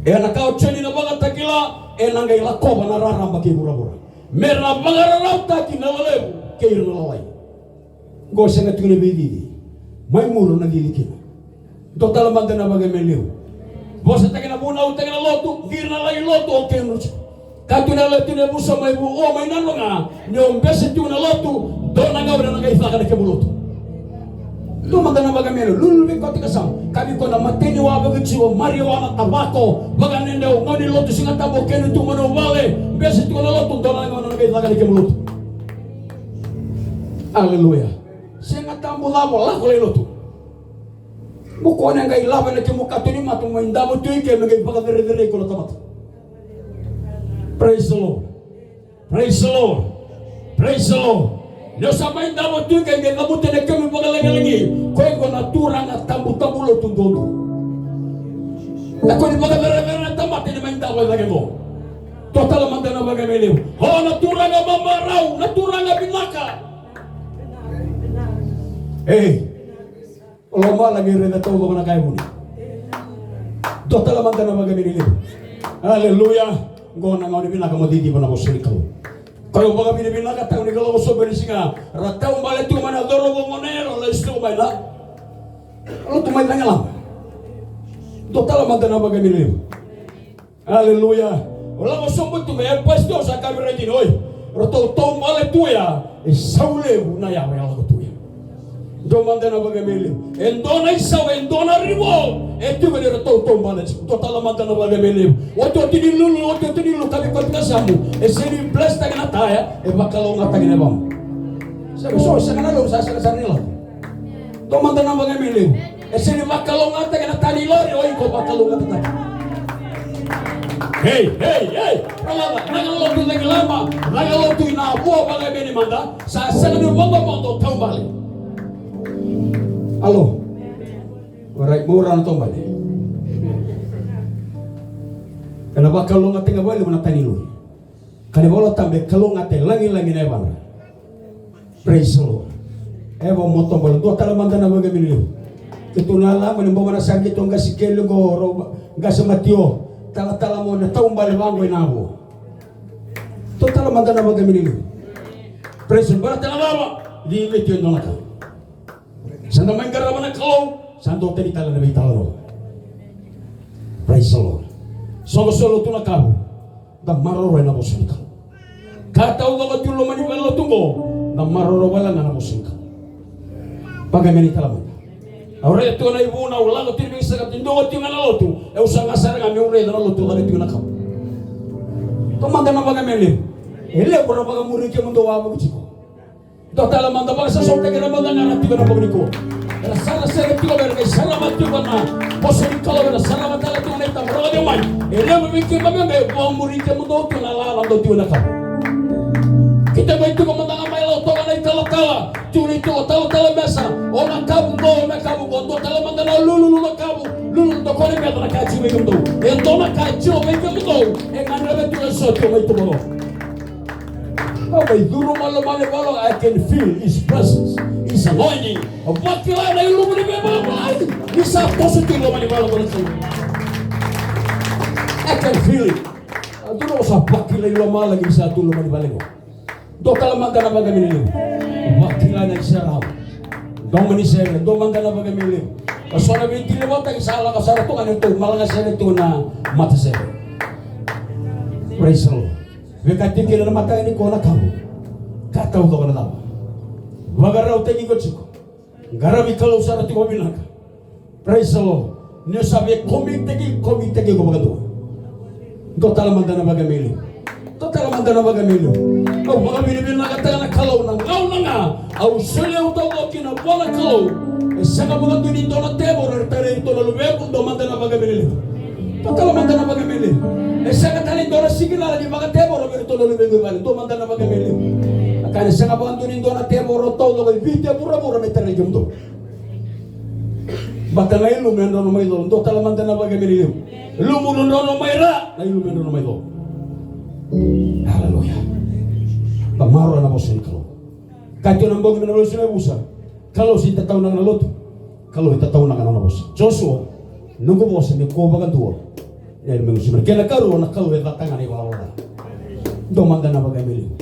Ena kau tini na Vakatakila, ena qai lakova na raraba kei vuravura. Me ra vakararautaki na lalevu kei ira na lalai. Qo sega tiko ni veicici. Mai muri na cici kina. Dua tale mada na vakaemeni levu. Vosataki na vunautaki na lotu, qiri na lai lotu o kemudou. Ka tu na lotu ni vusa mai vu o mai na loga, ni o bese tu na lotu, dua na gauna na qai caka na kemu lotu. Dua mada na vakaemeni levu, lulu vei koya tiko e yasamu. Ka vei koya na matai ni wa vakajiwa, marijuana, tavako, vakanedeu, gauna ni lotu, Siga Tabu o kemudou tu mai na vale, bese tu na lotu, dua na gauna na qai caka na kemu lotu. Aleluya. Siga Tabu cava, lako lai lotu. Mo kua ni qai lave na kemu kato ni mata, mai davo tu i ke me qai vakacerecerei iko na tamata. Praise the Lord. Praise the Lord. Praise the Lord. Ni o sa mai davo tu i ke, qai cavuta na kemu vakalagilagi. Ko iko na turaga tabutabu lotu duadua. Na ko ni vakacerecere na tamata ni mai davo e cake qo. Dua tale mada na vakaemeni levu. O na turaga mamarau, na turaga vinaka. Ei. Lomalagi, raica taucoko na ka e vuni. Dua tale mada na vakaemeni levu. Aleluya. Qo na gauna vinaka mo ciciva na vosa ni Kalou. Koya au vakavinavinakataka ni Kalou sobu ni siga. Ra taubale tu mai na cauravou gone yalewa, lai sobu mai na lotu mai Cagilaba. Dua tale mada na vakaemeni levu. Aleluya. O lako sobu tu mai, e pastor sa kaya vei ira dina, oi, ratou taubale tu ya, e sau levu na yawa e lako tu ya. Dua mada na vakaemeni levu. E dua na isau, e dua na reward e tiko ni ratou taubale tiko. Dua tale mada na vakaemeni levu. Otioti ni lulu, otioti ni lulu, ka vei koya tiko e yasamu, e sega ni bless-taki na taya, e vakalougatataki na yavamu. Sa vei so, sega na lulu, sa sega sara ni lako. Dua mada na vakaemeni levu. E sega ni vakalougatataki na taya ni lori, o iko vakalougatataki. Ei, ei, ei. Brother, na ka lotu na kilama, na ka lotu i Navua, vakaemeni mada. Sa sega ni vodovodo, taubale. Alo. Alright, mo rau na taubale. Ena vakalougatataki vakalevu na taya ni lori. Ka ni Vola Tabu e kalougata e lagilagi na yavadra. Praise the Lord. E vakamotomoto, dua tale mada na vakaemeni levu. Keitou na lako ni bau na sa keitou qase kele qo, rau qase matio. Talatala mo na taubale vaqo i Navua. Dua tale mada na vakaemeni levu. Praise the Lord. Baleta na cava? Ni vei tu e dua na ka. Sa da mai qarava na Kalou, sa dua tani tale na veitalanoa. Praise the Lord. Soqosoqo lotu na Kavu, da maroroya na vosa ni Kalou. Ka taucoko tu loma ni vale lotu qo, da maroroya wale ga na vosa ni Kalou. Vakaemeni tale mada. Au raica tu na ivunau, au lako tu ni veisaqata, dua tu ga na lotu, au saga sara ga meu raica na lotu, au lako tu na Kavu. Dua mada na vakaemeni levu. E levu era vakamuri kemudou wavoki tiko. Dua tale mada, vakasausau tale mada ga na tiko ena bogi nikua. Era sarasara tiko, era qai sarava tiko na vosa ni Kalou, era sarava tale tiko na itaba, rogoci au mai. E levu vei keimami qai vakamuri kemudou tu na lala dou tiko na Kavu. Keitou mai tiko mada ga mai Lautoka na italatala, tu na italatala mesa, o na Kavu qo, o na Kavu qo, dua tale mada na lululu na Kavu, lululu tokoni meda na ka e tiko vei kemudou. E dua na ka e tiko vei kemudou, e gadreva tu eso tiko mai tu qo. Au mai curu mai loma ni vale, I can feel his presence, his anointing. Au vakila na ilumu ni veivakabulai ni sa toso tu i loma ni vale qo. I can feel it. Au curu, au sa vakila i lomalagi ni sa tu i loma ni vale qo. Dua tale mada na vakaemeni levu. Vakila na iserau. Dua mada na iserau, dua mada na vakaemeni levu. Ka so na veitini vata ki sa lako sara tu ga ni tou malaga sere tu na matasere. Praise the Lord. Veika tiko kina na mataka nikua na Kavu. Ka taucoko na cava? Vakarautaki iko tiko. Qaravi Kalou sara tiko vinaka. Praise the Lord. Ni o sa via commit-taki, commit-taki iko vakadua. Dua tale mada na vakaemeni. Dua tale mada na vakaemeni. Au vakavinavinakataka na Kalou na gauna ga au solia au taucoko kina vua na Kalou. E sega vakadua ni dua na tevoro era tarai iratou na luvequ, dua mada na vakaemeni levu. Dua tale mada na vakaemeni levu. E sega tale ni dua na sikinala ni vakatevoro vei iratou na luvequ i vale, dua mada na vakaemeni levu. Na ka ni sega vakadua ni dua na tevoro taucoko e Viti e vuravura me tarai kemudou. Baleta na ilumu e drodro mai colo, dua tale mada na vakaemeni levu. Ilumu drodro mai ra, na ilumu e drodro mai colo. Aleluya. Da maroroya na vosa ni Kalou. Ka tiko na bogi me na lesu na yavusa. Kalou se tataunaka na lotu. Kalou e tataunaka na nona vosa. Josua, noqu vosa me kua vakadua. Ena me gusu mai. Kena karua, na Kalou e cata ga na ivalavala ca. Dua mada na vakaemeni levu.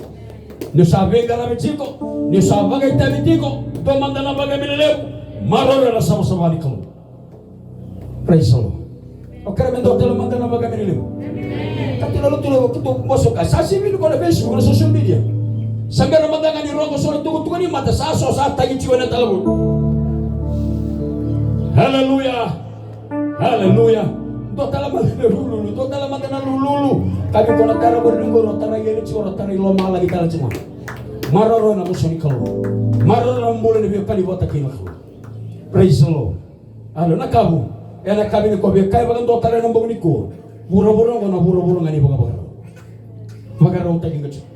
Ni o sa veiqaravi tiko, ni o sa vakaitavi tiko, dua mada na vakaemeni levu. Maroroya na savasava ni Kalou. Praise the Lord. Au kerea me dua tale mada na vakaemeni levu. Ka tiko na lotu levu, keitou vosa ka sa sivi ni ko na Facebook, na social media. Sa bera mada ga ni rogo so na tukutuku ni mata, sa so sa tagi tiko ena talevoni. Haleluya. Haleluya. Dua tale mada na lululu, dua tale mada na lululu. Ka vei ko na tara vori ni qoro, tara i eli tiko, tara i lomalagi tale tiko. Maroroya na vosa ni Kalou. Maroroya na bula ni veiwekani vata kei na Kalou. Praise the Lord. Alo, na Kavu. Ena ka vei ni ko via kaya vakadua tale ena bogi nikua. Vuravura qo na vuravura ga ni vakavakarau. Vakarautaki ga tiko.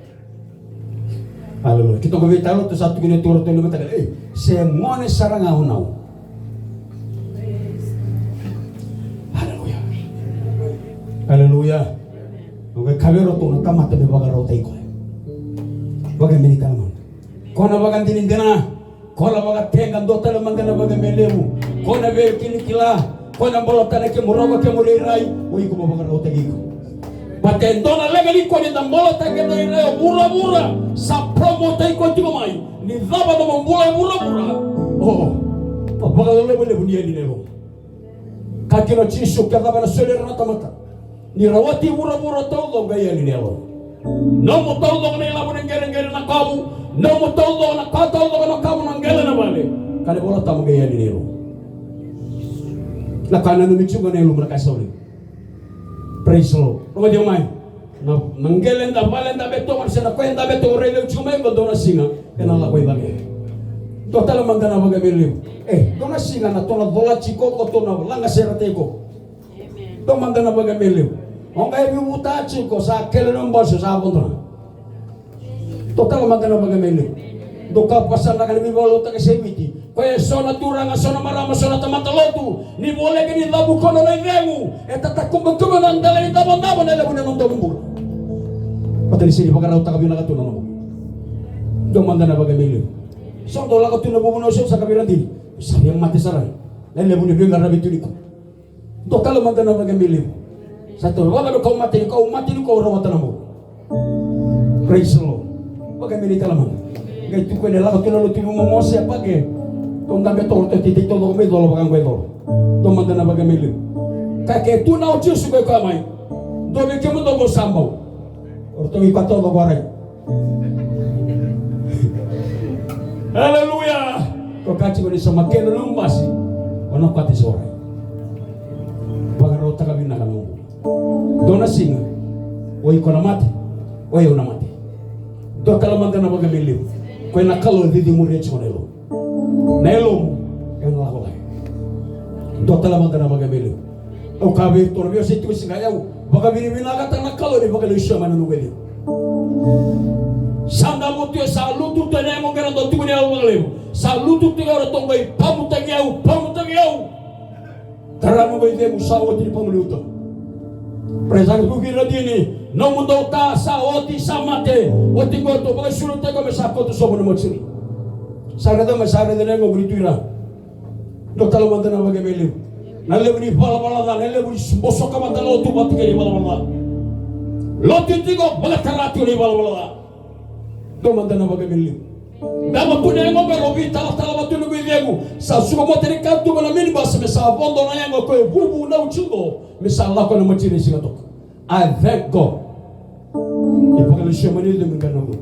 Aleluya. Keitou qai veitalanoa, sa tukuni tu o ratou na mataka, ei, se gone sara ga o nau. Aleluya. Aleluya. Au qai kaya vei ratou na tamata me vakarautaki koya. Vakaemeni tale mada. Ko na vakadinadina. Ko na vakateqa, dua tale mada na vakaemeni levu. Ko na veikilakila, ko na bolota na kemu rogo, kemu rairai, o iko mo vakarautaki iko. Baleta e dua na leqa nikua ni da bolota keda rairai o vuravura, sa promote-taki koya tiko mai. Ni cava nomu bula e vuravura? O, o vakalolovi levu ni eli na yalomu. Ka Kaya kina o Jisu, ke cava ena soli ira na tamata, ni ra oti vuravura taucoko, qai yali na yalona. Nomu taucoko na ilavo ni qereqere na kavu, nomu taucoko na ka taucoko na kavu, na qele, na vale, ka na iVolatabu, qai yali na yalona. Na ka e nanumi tiko ga na yalomu na ka e sauli. Praise the Lord. Rogoci au mai. Na, na qele eda vale eda via tokona se na ka eda via tokona, raica tiko mai qo, dua na siga ena lako i cake. Dua tale mada na vakaemeni levu. E, dua na siga na tou na cola tiko qo, tou na lagasere tiko. Dua mada na vakaemeni levu. O qai veivuta tiko, sa kele na bose, sa vodo na. Dua tale mada na vakaemeni levu. Dou kaya vakasaqa na veivakalougatataki e Viti. Koya eso na turaga, so na marama, so na tamata lotu, ni voleka ni cavuka na icegu, e tatakubakubaka na dela ni davodavo na levu ni noda bula. Baleta ni sega ni vakarautaka vinaka tu na nomu. Dua mada na vakaemeni levu. So dau lako tu na vuvuna, o sa kaya vei ira dina, sa via mate sara na levu ni veiqaravi tu nikua. Dua tale mada na vakaemeni levu. Sa tou vaka na kau mate ni, kau mate ni, kau rawata na bula. Praise the Lord. Vakaemeni tale mada. Qai tukuni, lako tu na lotu vou mo se pake. Tou dabe toro, tou titei toro mai colo, vaka qo e colo. Dua mada na vakaemeni levu. Ka ke tu na o Jisu qai kaya mai, dua vei kemudou qo sa bau. O ratou i kua taucoko, orai. Aleluya. Ko kaya tiko ni sa makena na nomu basi, o na kua tiko, orai. Vakarautaka vinaka na nomu. Dua na siga, o iko na mate, o yau na mate. Dua tale mada na vakaemeni levu. Koya na Kalou e cicimuria tiko na yalomu. Na yalomu ena lako cake. Dua tale mada na vakaemeni levu. Au kaya vei iratou na veiwasei tiko e siga, au vakavinavinakataka na Kalou ni vakalesuya mai na noqu icegu. Sa davo tu, sa lutu tu ena yago qo, era dau tukuni au vakalevu. Sa lutu tu, era dau qai pamutaki au, pamutaki au. Tara na noqu icegu, sa oti ni pamuliu tu. Praise the Lord. Vukei ira dina, nomudou ta sa oti, sa mate. Oti qo, tou vakaisulu tiko me sa koto sobu na matua. Sa raica mai, sa raica na yagoqu ni tu i ra. Dua tale mada na vakaemeni levu. Na levu ni valavala ca, na levu ni bosoka mada lotu vata kei na ivalavala ca. Lotu tiko, vakatara tiko na ivalavala ca. Dua mada na vakaemeni levu. Davo tu na yago qo, era veitalatala vata tu na noqu icegu. Sa suka mada ni ka tu mai na minibus me sa vodo na yago ko e vuvu na uju qo, me sa lako na matua ni siga toka. I thank God. Ni vakalesuya mai na icegu qo.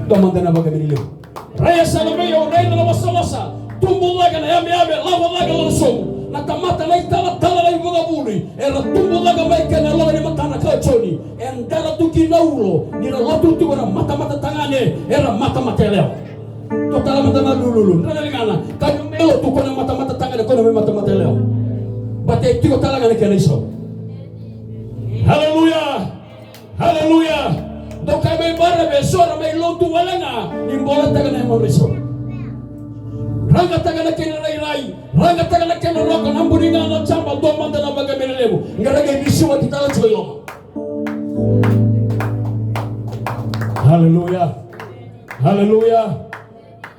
Dua mada na vakaemeni levu. Rai e sala mai, au raica na wasawasa, tubu cake na yameyame, lako cake na soqo. Na tamata, na italatala, na ivakavuvuli, era tubu cake mai kei na yaloka ni matana, ka o Joni. E dara tu kina na ulo ni ra lotu tiko na matamata tagane, era matamata yalewa. Dua tale mada na lululu, dra na ligana, ka ni mai lotu ko na matamata tagane, ko na mai matamata yalewa. Baleta e tiko tale ga na kena isau. Haleluya. Haleluya. Dou kaya mai vei ira eso era mai lotu wale ga, ni boletaka na yagomu eso. Ragataka na kena rairai, ragataka na kena roka, na buni ga na jaba, dua mada na vakaemeni levu. Qai ra qai veisiwati tale tiko i loma. Haleluya. Haleluya.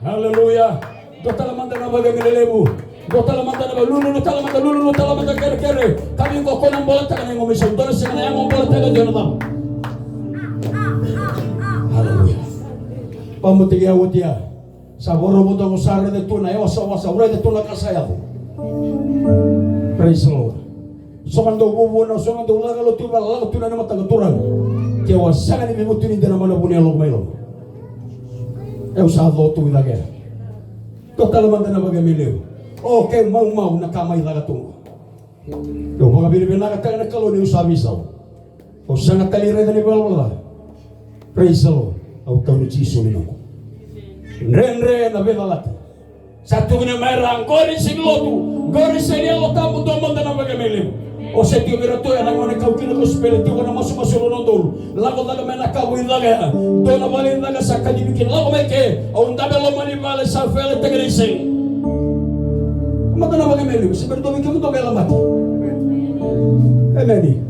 Haleluya. Dua tale mada na vakaemeni levu. Dua tale mada na va-, lululu tale mada, lululu tale mada, kerekere. Ka vei iko ko na boletaka na yagomu eso. Dua na siga na yagomu boletaka, dua na cava. Haleluya. Pamutaki au oti ya. Sa vakarau vodo, au sa raica tu na yawasawasa, au raica tu na ka sa yaco. Praise the Lord. So ga dau vuvuna, so ga dau lako lotu, va lako tu na neimataqa, Turaga, ke au a sega ni veivutuni dina mai na vu ni yaloqu mai loma. Au sa co tu i cake. Dua tale mada na vakaemeni levu. O, ke maumau na ka mai caka tu. Au vakavinavinakataka na Kalou niu sa veisau. Au sega tale ni raica na ivalavala ca. Praise the Lord. Au tauri Jisu ni noqu. Dredre na veicalati. Sa tukuni mai ra, qori sega ni lotu, qori sega ni Yalo Tabu, dua mada na vakaemeni levu. O se tiko vei iratou ya na gauna e kau kina kosipeli, tiko na masumasu na udolu. Lako cake mai na kavu i cake ya. Dua na vale i cake sa kacivi kina, lako mai ke. Au dabe loma ni vale, sa veletaki na isele. Mada na vakaemeni levu, se bera ni dua vei kemudou qai lamati. Emeni.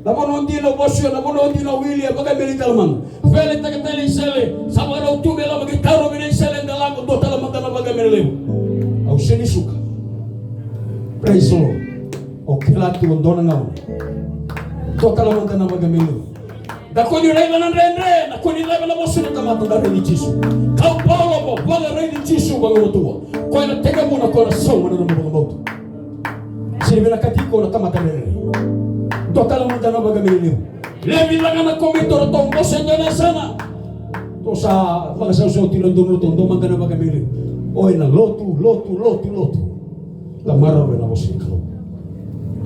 Na vanua dina o vosuya, na vanua dina o wilia, vakaemeni tale mada. Veletaki tale na isele, sa vakarau tu me lako mai, tarovi na isele, da lako, dua tale mada na vakaemeni levu. Au sega ni suka. Praise the Lord. O kila tu o dua na gauna. Dua tale mada na vakaemeni levu. Da kua ni raica na dredre, da kua ni raica na vosa ni tamata, da raici Jisu. Kau Paula, vakaraici Jisu vakaoqo. Koya na tekivuna, koya na sauma na nomu vakabauta. E vinakati iko na tamata rerere. Dua tale mada na vakaemeni levu. Levu cake na komiti o ratou bose dua na yasana. Tou sa vakasausau tiko na donu, ratou dua mada na vakaemeni levu. Oi na lotu, lotu, lotu, lotu. Da marau ena vosa ni Kalou.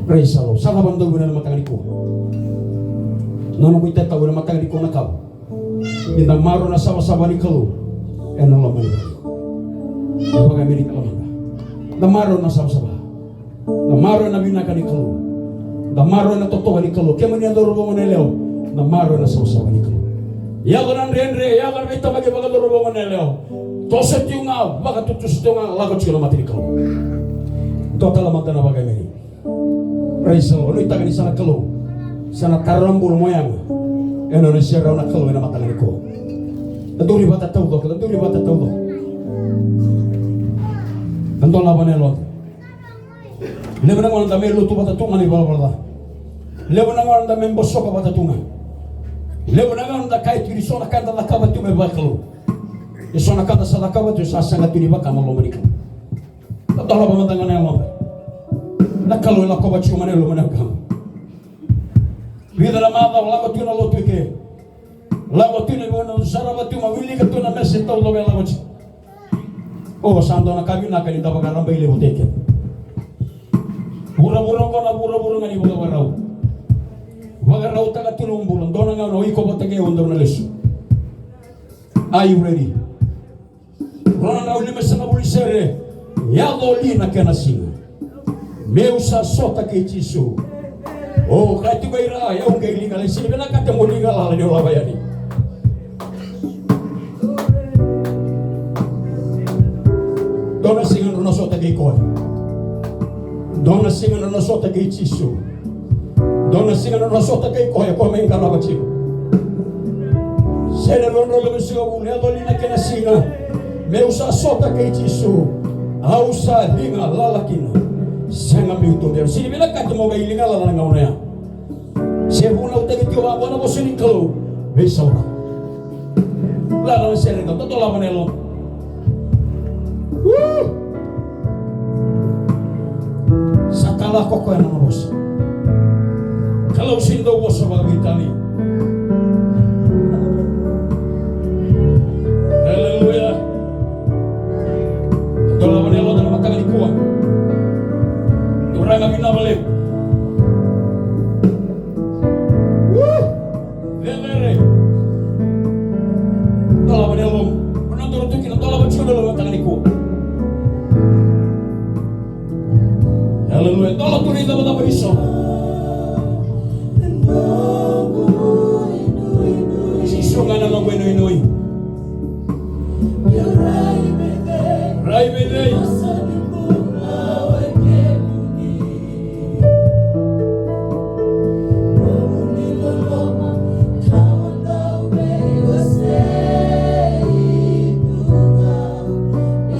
Praise the Lord. Sa cava na dau vina na mataka nikua? Na noqu itatau ena mataka nikua na kawa. Ni da marau na savasava ni Kalou ena loma ni vale. Vakaemeni tale mada. Da marau na savasava. Da marau ena vinaka ni Kalou. Da marau ena totoka ni Kalou. Kemuni na cauravou goneyalewa, da marau ena savasava ni Kalou. Yaco na dredre, yaco na veitamaki vakacauravou goneyalewa. Toso tiko ga, vakatutusa tiko ga, lako tiko na mata ni Kalou. Dua tale mada na vakaemeni. Praise the Lord. Nuitaka ni sa na Kalou, sa na tara na bula mo yaga ena nona iserau na Kalou ena mataka nikua. Da duri vata taucoko, da duri vata taucoko. Da dolava na yaloda. Levu na gauna da mai lotu vata tu ga na ivalavala ca. Levu na gauna da mai bosoka vata tu ga. Levu na gauna da kaya tiko ni so na ka da cakava tu me vakalou. Ni so na ka da sa cakava tu sa sega tu ni vaka na loma ni Kalou. Da dolava mada ga na yaloda. Na Kalou e lakova tiko mai na yaloda. Vica na macawa lako tu na lotu i ke. Lako tu na ivona, sarava tu, ma wilika tu na message taucoko e lako tiko. O, sa dua na ka vinaka ni da vakarabailevutaki keda. Vuravura oqo na vuravura ga ni vakavakarau. Vakarautaka tu na nomu bula, dua na gauna o iko vata kei au daru na lesu. Are you ready? Rua na drau limasagavulu ni sere, yaco li na kena siga. Meu sa sota kei Jisu. O, kaya tiko ira, au qai liga lala, sega ni vinakata mo liga lala ni o lako yani. Dua na siga drau na sota kei koya. Dua na siga drau na sota kei Jisu. Dua na siga drau na sota kei koya, koya mai qarava tiko. Sere rua na drau limasagavulu, yaco li na kena siga. Meu sa sota kei Jisu. Au sa liga lala kina. Sega meu tubera. Sega ni vinakata mo qai liga lala na gauna ya. Se vunautaki tiko vaqo na vosa ni Kalou. Veisaura. Lala na sere, da dolava na yaloda. Woo! Sa kala ko koya na nona vosa. Kalou sega ni dau vosa vakaveitalia. Aleluya. Dolava na yaloda na mataka nikua. Turaga vinaka vakalevu. Woo! Cecere. Dolava na yalomu. O na doro tu kina, dolava tiko na yalomu mataka nikua. Aleluya. Dola tu na icavacava ni so.